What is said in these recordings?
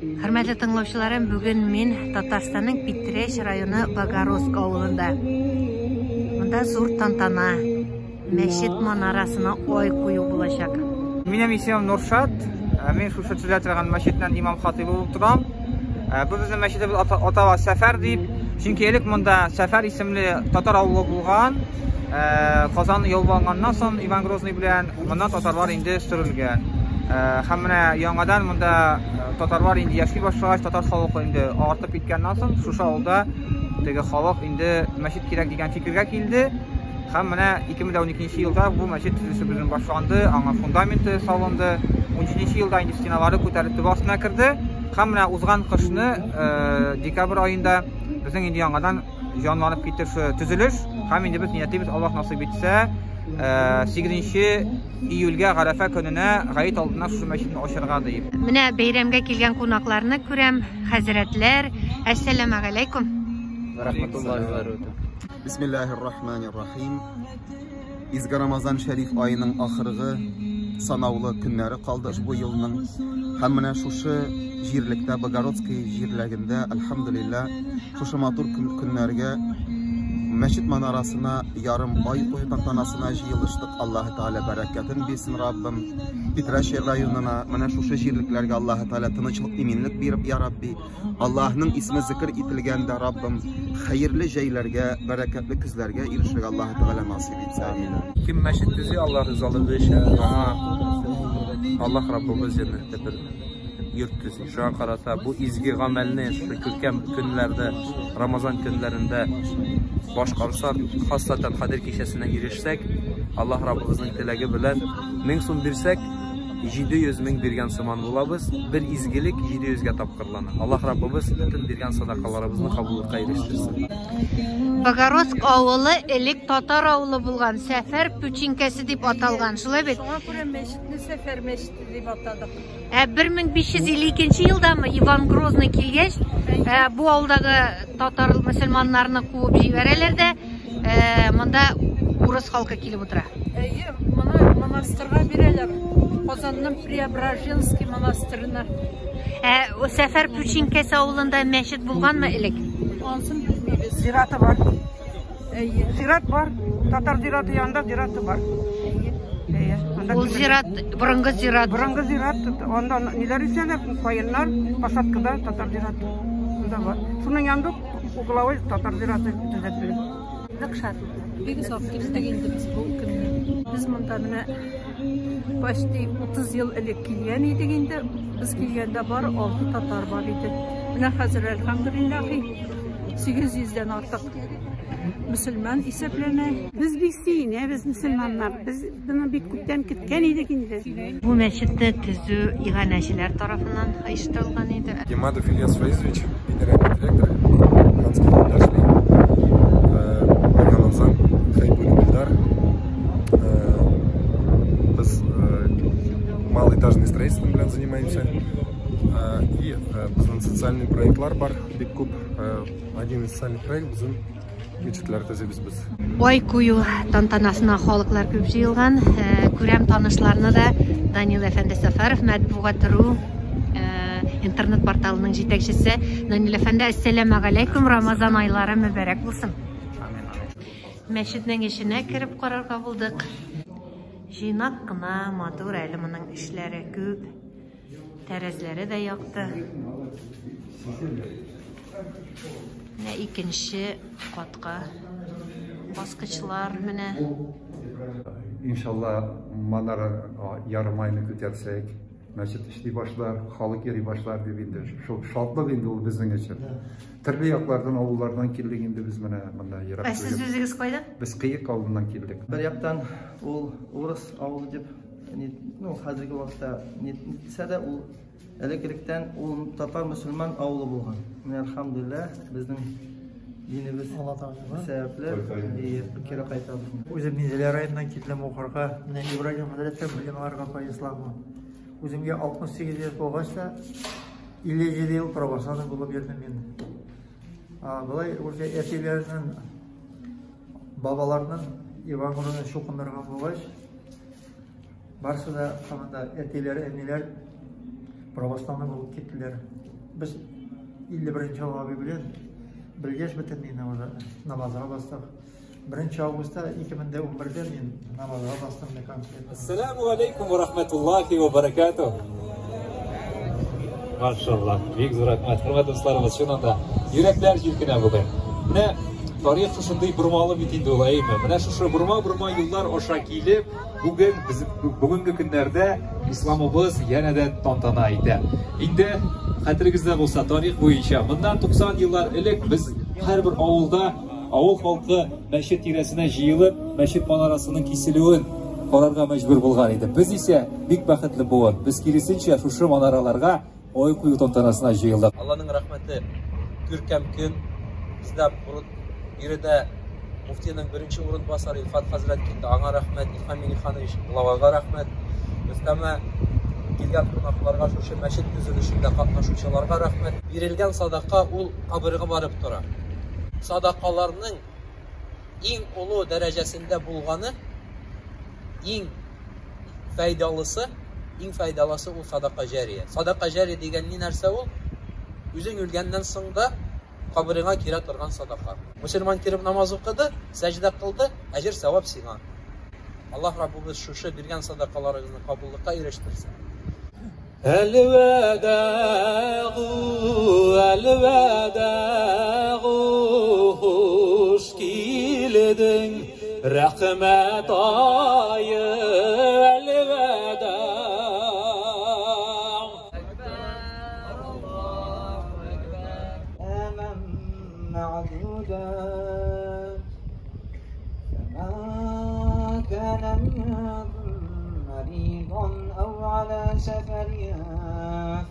Хөрмәтле тыңлаучыларым, бүген мин Татарстанның Питрәч районы Богородск авылында. Монда зур тантана, мәчет манарасына ай кую булачак. Минем исемем Нуршат. Мин шушы төзелә торган мәчетнең имам хатыйбы булып торам. Бу безнең мәчетебез атала Сәфәр дип. Чөнки элек монда Сәфәр исемле татар авылы булган. Казан яуланганнан соң Иван Грозный белән моннан татарлар инде сөрелгән. Һәм менә яңадан монда татарлар инде яши башлагач, татар халкы инде артып киткәннән соң, шушы авылда теге халык инде мәчет кирәк дигән фикергә килде. Һәм менә 2012 елда бу мәчет төзелеше безнең башланды, аңа фундаменты салынды. 17 елда инде стеналары күтәрелеп түбә астына керде. Һәм менә узган кышны, декабрь аенда безнең инде яңадан җанланып китте шушы төзелеш. Һәм инде без ниятлибез, Аллаһ насыйп итсә, 8 июльгә Гарәфә көненә гает алдыннан шушы мәчетне ачарга диеп. Менә бәйрәмгә килгән кунакларны күрәм, хәзрәтләр. Әссәламәгаләйкүм. Рахматуллаһи ва баракатуһ. Бисмиллаһир рахманир рахим. Изге Рамазан шәриф аеның ахыргы санаулы көннәре калды ошбу елның. Һәм менә шушы җирлектә, Богородский җирлегендә, әлхәмдүлилләһ, шушы матур көннәргә мәчет манарасына ярым ай кую тантанасына җыелыштык. Аллаһы Тәгалә бәрәкәтен бирсен, Раббым. Питрәч районына, менә шушы җирлекләргә Аллаһы Тәгалә тынычлык, иминлек биреп, я Рабби. Аллаһның исеме зикер ителгәндә, Раббым, хәерле җәйләргә, бәрәкәтле көзләргә ирешергә Аллаһы Тәгалә насыйп итсә. Амин. Кем мәчет төзи, Аллаһ ризалыгы өчен, аңа Аллаһ Раббыбыз җәннәттә бер йорт төзи. Шуңа карата бу изге гамәлне шушы күркәм көннәрдә, Рамазан көннәрендә башкарсак, хассатан Кадер кичәсенә ирешсәк, Аллаһ Раббыбызның теләге белән 1000 сум бирсәк, 700 мең биргән сыман булабыз. Бер изгелек 700 гә тапкырлана. Аллаһ Раббыбыз бөтен биргән садакаларыбызны кабуллыкка ирештерсен. Богородск авылы элек татар авылы булган, Сәфәр пүчинкәсе дип аталган, шулай бит? Шуңа күрә мәчетне Сәфәр мәчете дип атадык. Ә 1552 елдамы Иван Грозный килгәч, бу авылдагы татар мөселманнарны куып җибәрәләр дә, монда урыс халкы килеп утыра. Әйе, моны монастырьга бирәләр. Казанның Преображенский монастырена. Ә Сәфәр Пүчинкәсе авылында мәчет булганмы элек? Ансын белмибез. Зираты бар. Әйе. Зират бар. Татар зираты янында зираты бар. Әйе. Әйе. Анда Ул зират, борынгы зират. Борынгы зират, анда ниләр үсәләр, каеннар, посадкада татар зираты. Анда бар. Шуның янында угловой татар зираты төзәтелде. Нык шатлык. Бик озак көттек инде без бу көнне. Без монда менә почти 30 ел элек килгән идек инде. Без килгәндә бары 6 татар бар иде. Менә хәзер әлхәмдүлилләһи 800 дән артык мөселман исәпләнә. Без бик сөенәбез, мөселманнар. Без моны бик күптән көткән идек инде. Бу мәчетне төзү иганәчеләр тарафыннан оештырылган иде. Гемадов Ильяс Фаизович, генеральный директор Ханский Юлдашли, Баян Азам, Хайбуллин Ильдар. Без малоэтажный строительством белән занимаемся. И безнең социальный проектлар бар, бик күп. Один из социальных проект безнең мәчетләр төзибез без. Ай кую тантанасына халыклар күп җыелган. Күрәм танышларны да. Данил әфәнде Сәфәров, Матбугат.ру интернет порталының җитәкчесе. Данил әфәнде, әссәламәгаләйкүм, Рамазан айлары мөбарәк булсын. Мәчетнең эченә кереп карарга булдык. Җыйнак кына, матур әле моның эшләре күп. Тәрәзләре дә якты. Менә икенче катка баскычлар менә. Иншалла, манара ярым айны күтәрсәк, мәчет эшли башлар, халык йөри башлар дип инде. Шул шатлык инде ул безнең өчен. Төрле яклардан, авыллардан килдек инде без менә монда ерак. Ә сез үзегез кайдан? Без Кыек авылыннан килдек. Бер яктан ул урыс авылы дип, ну, хәзерге вакытта нитсә дә, ул элек-электән ул татар мөселман авылы булган. Менә әлхәмдүлилләһ, безнең динебез сәбәпле кире кайтабыз. Үзем Минзәлә районыннан килдем укырга. Менә Ибраһим хәзрәттән белем алырга по исламу. Үземгә 68 яшь булгач та, 57 ел православный булып йөрдем мин. Болай уже әтиләрнең, бабаларның Иван Грозный чукындырган булгач, барысы да һаман да әтиләр, әниләр православный булып киттеләр. Без 51 нче абый белән белгәч бөтен мине уже намазга бастык. 1 августта 2011-дә мин намазга бастым менә конкретно. Ассаламу алейкум ва рахматуллахи ва баракатух. Машаллах, бик зур рәхмәт. Хөрмәтле дусларыбыз, чыннан да йөрәкләр җилкенә бүген. Менә тарих шушындый бормалы бит инде ул, әйеме? Менә шушы борма-борма юллар аша килеп, бүген без бүгенге көннәрдә исламыбыз янәдән тантана итә. Инде хәтерегездә булса, тарих буенча моннан 90 еллар элек без һәрбер авылда авыл халкы мәчет тирәсенә җыелып, мәчет манарасының киселүен карарга мәҗбүр булган иде. Без исә бик бәхетле буын. Без киресенчә шушы манараларга ай кую тантанасына җыелдык. Алланың рәхмәте, күркәм көн. Бездә биредә муфтиның беренче урынбасары Илфат хәзрәт килде. Аңа рәхмәт, Илһам Миңнеханович главага рәхмәт. Өстәмә килгән кунакларга, шушы мәчет төзелешендә катнашучыларга рәхмәт. Бирелгән садака ул кабергә барып тора. Садакаларның иң олы дәрәҗәсендә булганы, иң файдалысы, иң файдалысы ул садака җәрия. Садака җәрия дигән ни нәрсә ул? Үзең үлгәннән соң да кабереңә кирә торган садака. Мөселман кереп намаз укыды, сәҗдә кылды, әҗер савап сиңа. Аллаһ Раббыбыз шушы биргән садакаларыгызны кабуллыкка ирештерсен. Әлвәдагу, әлвәдагу, хуш килдең, рәхмәт ае, әлвәда. فمن كان منكم مريضا أو على سفر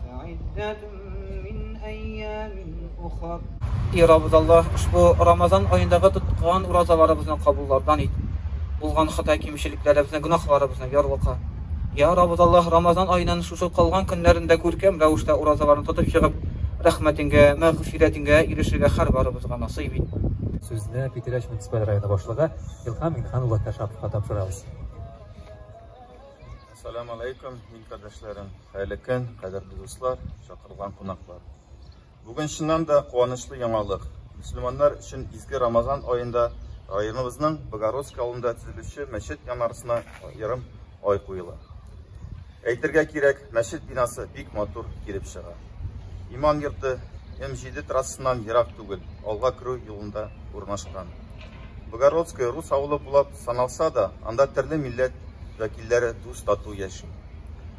فعدة من أيام أخر. И Раббыбыз Аллаһ, ошбу Рамазан аендагы тоткан уразаларыбызны кабуллардан ит. Булган хата кимчелекләребезне, гөнаһларыбызны ярлыка. Я Раббыбыз Аллаһ, Рамазан аеннан шушы калган көннәрендә күркәм рәвештә уразаларны тотып чыгып, рәхмәтеңгә, мәгъфирәтеңгә ирешергә һәр барыбызга насыйп ит. Сүзне Питрәч муниципаль районы башлыгы Илһам Миңнехан улы Кашаповка тапшырабыз. Ассаламу алейкум, мин кардәшләрем. Хәерле көн, кадерле дуслар, чакырылган кунаклар. Бүген чыннан да куанычлы яңалык. Мөселманнар өчен изге Рамазан аенда районыбызның Богородск авылында төзелүче мәчет янарысына ярым ай куела. Әйтергә кирәк, мәчет бинасы бик матур килеп чыга. Иман йорты М7 трассасыннан ерак түгел, алга керү юлында урнашкан. Богородское рус авылы булып саналса да, анда төрле милләт вәкилләре дус тату яши.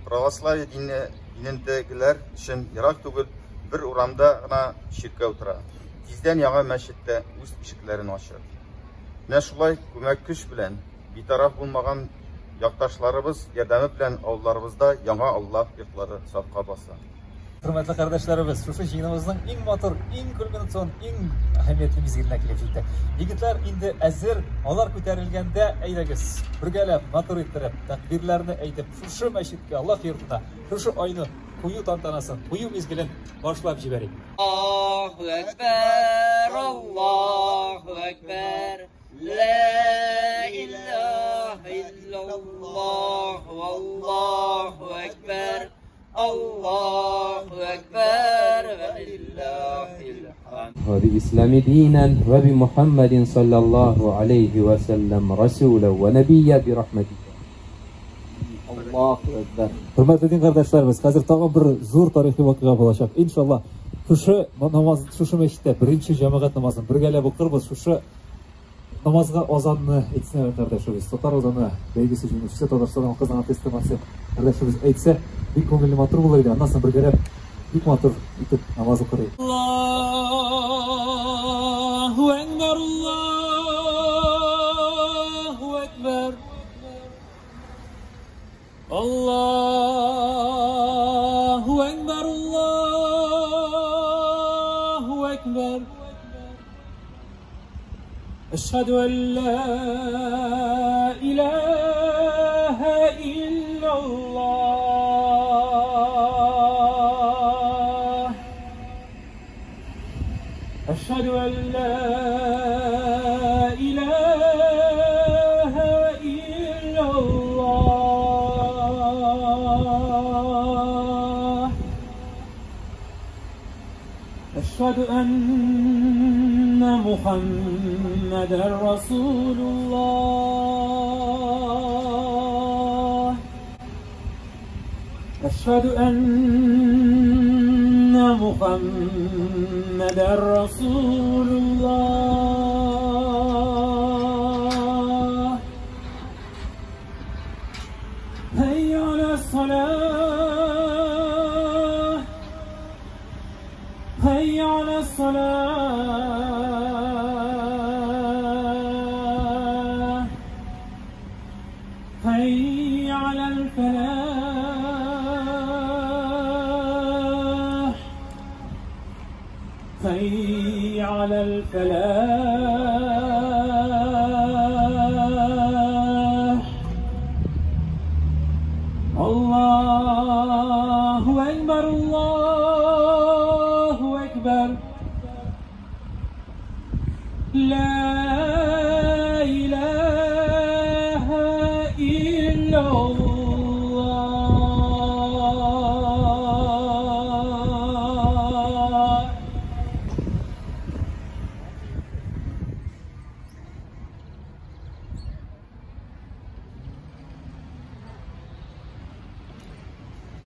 Православие дине динендәгеләр өчен ерак түгел, бер урамда гына чиркәү тора. Тиздән яңа мәчет тә үз ишекләрен ачыр. Менә шулай күмәк көч белән, битараф булмаган якташларыбыз ярдәме белән авылларыбызда яңа Аллаһ йортлары сафка баса. Хөрмәтле кардәшләребез, шушы җыеныбызның иң матур, иң кульминацион, иң әһәмиятле мизгеленә килеп җиттек. Егетләр инде әзер, алар күтәрелгәндә, әйдәгез, бергәләп, матур иттереп, тәкбирләрне әйтеп, шушы мәчеткә, Аллаһ йортына, шушы айны кую тантанасын, кую мизгелен башлап җибәрик. Аллаһу әкбәр, Аллаһу әкбәр, ла илаһа иллаллаһ, Аллаһу әкбәр, Аллаһу әкбәр, вә лиллаһил хамд. وبإسلام دينا وبمحمد صلى الله عليه وسلم رسولا ونبيا برحمتك. Аллаһу әкбәр. Хөрмәтле дин кардәшләребез, хәзер тагын бер зур тарихи вакыйга булачак. Иншалла, шушы намаз, шушы мәчеттә беренче җәмәгать намазын бергәләп укырбыз. Шушы намазга азанны әйтсен кардәшебез. Татар азаны бәйгесе җиңүчесе Татарстан халкы артисты Марсель кардәшебез әйтсә, бик күңелле матур булыр иде. Аннан соң бергәләп бик матур итеп намаз укыр идек. Аллаһу әкбәр, Аллаһу әкбәр. Аллаһу әкбәр, Аллаһу әкбәр. Әшһәдү ан ла илаһа иллаллаһ. Әшһәдү ан ла илаһа иллаллаһ. أشهد أن محمدا رسول الله. أشهد أن محمدا رسول الله. هيا على الصلاة، هيا على الصلاة، هيا على الفلاح، هيا على الفلاح. الله أكبر، الله أكبر، لا إله إلا الله.